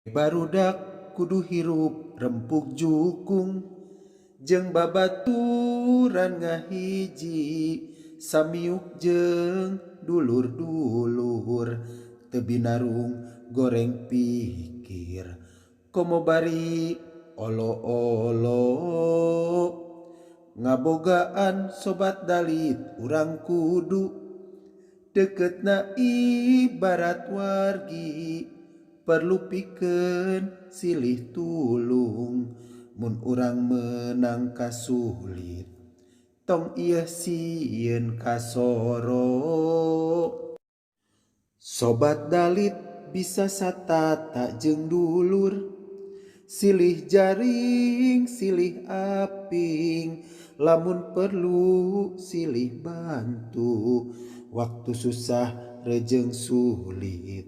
Barudak kudu hirup rempug jukung jeung babaturan ngahiji samiuk jeung dulur-dulur teu binarung goreng pikir komo bari olo-olo ngabogaan sobat dalit urang kudu deketna ibarat wargi perlu pikeun silih tulung mun urang meunang kasulit tong ieu sieun kasoro. Sobat dalit bisa satata jeung dulur silih jaring silih aping lamun perlu silih bantu waktu susah rejeng sulit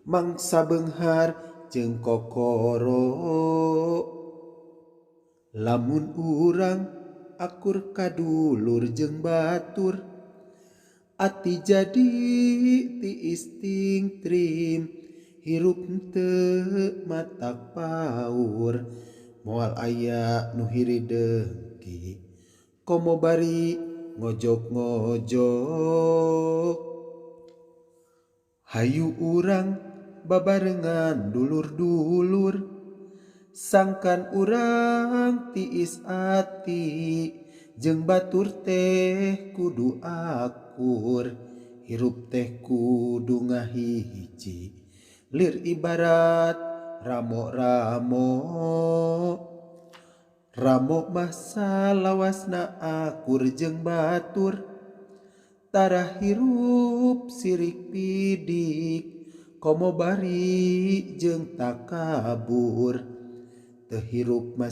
mangsa beunghar jeung kokoro. Lamun urang akur ka dulur jeung batur ati jadi tiis tingtrim hirup teu matak paur moal aya nu hiri dengki komo bari ngojok-ngojok. Hayu urang babarengan dulur-dulur sangkan urang tiis ati jeung batur teh kudu akur hirup teh kudu ngahiji lir ibarat ramo-ramo. Ramo mah salawasna akur jeung batur tara hirup sirik pidik komo bari jeung takabur teu hirup mah.